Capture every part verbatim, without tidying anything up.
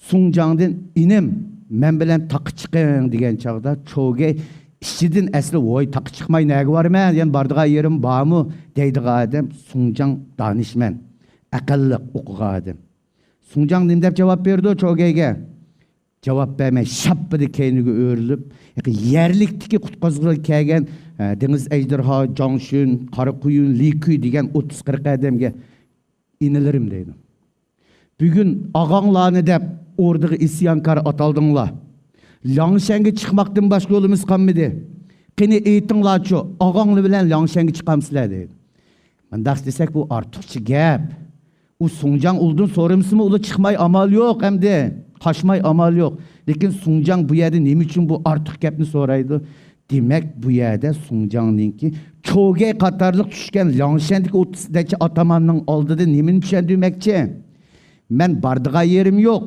سۇڭجاڭدىن، «ئىنىم، مەن بىلەن تاغقا چىقىڭ» دېگەن چاغدا، چوگەي ئىچىدىن ئەسلى، «ۋوي، تاغقا چىقماي نەگە بارىمەن؟ يەنە بارىدىغان يېرىم بارمۇ؟» دەيدىغان ئادەم سۇڭجاڭ دانىشمەن، ئەقىللىق، ئوقۇغان ئادەم. سۇڭجاڭ نېمە دەپ جاۋاب بېرىدۇ چوگەيگە؟ جاۋاب بەرمەي، شاپپىدە كەينىگە ئۆرۈلۈپ، يەرلىكتىكى قۇتقۇزغىلى كەلگەن، ئە، دېڭىز ئەجدىھا، جاڭشۈن، قارا قۇيۇن، لىكۈي دېگەن ئوتتۇز قىرىق ئادەمگە، «ئىنىلىرىم» دەيدۇ. «بۈگۈن ئاغاڭلارنى دەپ ئوردىغا ئىسيانكار ئاتالدىڭلار. لياڭشەنگە چىقماقتىن باشقا يولىمىز قالمىدى. قېنى ئېيتىڭلارچۇ، ئاغاڭلار بىلەن لياڭشەنگە چىقامسىلەر؟» دەيدۇ. مۇنداق دېسەك، بۇ ئارتۇقچە گەپ. ئۇ سۇڭجاڭ ئۇلدىن سورىمىسىمۇ، ئۇلا چىقماي ئامال يوق ئەمدى. قاچماي ئامال يوق. لېكىن سۇڭجاڭ بۇ يەردە نېمە ئۈچۈن بۇ ئارتۇق گەپنى سورايدۇ؟ دېمەك، بۇ يەردە سۇڭجاڭنىڭكى چوگەي قاتارلىق چۈشكەن لياڭشەندىكى ئوتتۇز نەچچە ئاتاماننىڭ ئالدىدا نېمىنى چۈشەندۈرمەكچى؟ «مەن بارىدىغان يېرىم يوق.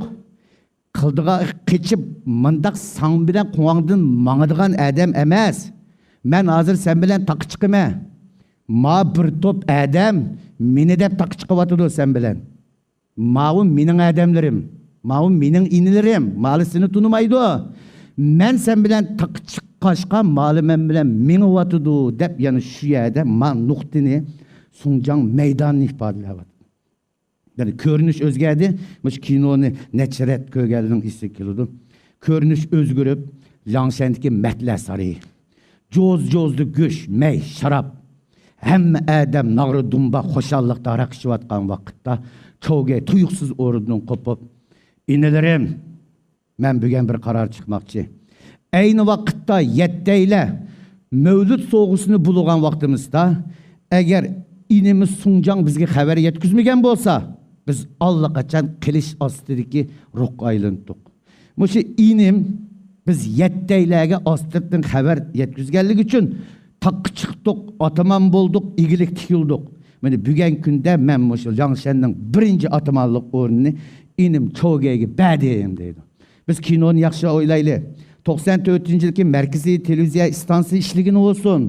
قىلدىغان، قېچىپ، مۇنداق ساڭ بىلەن قوڭاڭدىن ماڭىدىغان ئادەم ئەمەس. مەن ھازىر سەن بىلەن تاغقا چىقىمەن. ما بىر توپ ئادەم مېنى دەپ تاغقا چىقىۋاتىدۇ سەن بىلەن. ماۋۇ مېنىڭ ئادەملىرىم، ماۋۇ مېنىڭ ئىنىلىرىم، مالى سېنى تونۇمايدۇ. مەن سەن بىلەن تاغقا چىققاچقا، مالى مەن بىلەن مېڭىۋاتىدۇ» دەپ، يەنە شۇ يەردە ما نۇقتىنى، سۇڭجاڭ مەيدانىنى ئىپادىلەۋاتىدۇ. يەنى كۆرۈنۈش ئۆزگەردى. مۇشۇ كىنونى نەچچە رەت كۆرگەنلەرنىڭ ئېسىگە كېلىدۇ. كۆرۈنۈش ئۆزگىرىپ، لياڭشەندىكى مەتلە سارىيى. جوز-جوزدا گۆش، مەي، شاراب. ھەممە ئادەم ناغرا دۇمبا خۇشاللىقتا ھاراق ئىچىۋاتقان ۋاقىتتا، چوگەي تۇيۇقسىز ئورنىدىن قوپۇپ، «ئىنىلىرىم، مەن بۈگۈن بىر قارار چىقماقچى. ئەينى ۋاقىتتا يەتتەيلە مەۋلۇت سوۋغىسىنى بۇلىغان ۋاقتىمىزدا، ئەگەر ئىنىمىز سۇڭجاڭ بىزگە خەۋەر يەتكۈزمىگەن بولسا، بىز ئاللىقاچان قىلىچ ئاستىدىكى روھقا ئايلىنىپتۇق. مۇشۇ ئىنىم بىز يەتتەيلەرگە ئاستىرتىن خەۋەر يەتكۈزگەنلىكى ئۈچۈن تاغقا چىقتۇق، ئاتامان بولدۇق، ئىگىلىك تىكىلدۇق. مانا بۈگۈن كۈندە مەن مۇشۇ لياڭشەننىڭ بىرىنچى ئاتامانلىق ئورنىنى ئىنىم چوگەيگە بەردىم» دەيدۇ. بىز كىنونى ياخشى ئويلايلى. توقسان تۆتىنچى يىلدىكى مەركىزىي تېلېۋىزىيە ئىستانسىسى ئىشلىگىنى بولسۇن،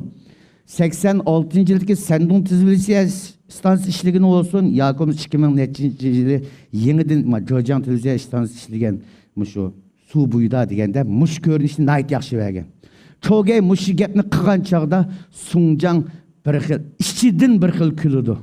سەكسەن ئالتىنچى يىلدىكى سەندۇڭ تېلېۋىزىيە ئىستانسىسى ئىشلىگىنى بولسۇن، ياكى بولمىسا ئىككى مىڭ نەچچىنچى يىلى يېڭىدىن، ما، جېجياڭ تېلېۋىزىيە ئىستانسىسى ئىشلىگەن مۇشۇ سۇ بويىدا دېگەندە مۇشۇ كۆرۈنۈشنى ناھايىتى ياخشى بەرگەن. چوگەي مۇشۇ گەپنى قىلغان چاغدا سۇڭجاڭ بىر خىل، ئىچىدىن بىر خىل كۈلىدۇ.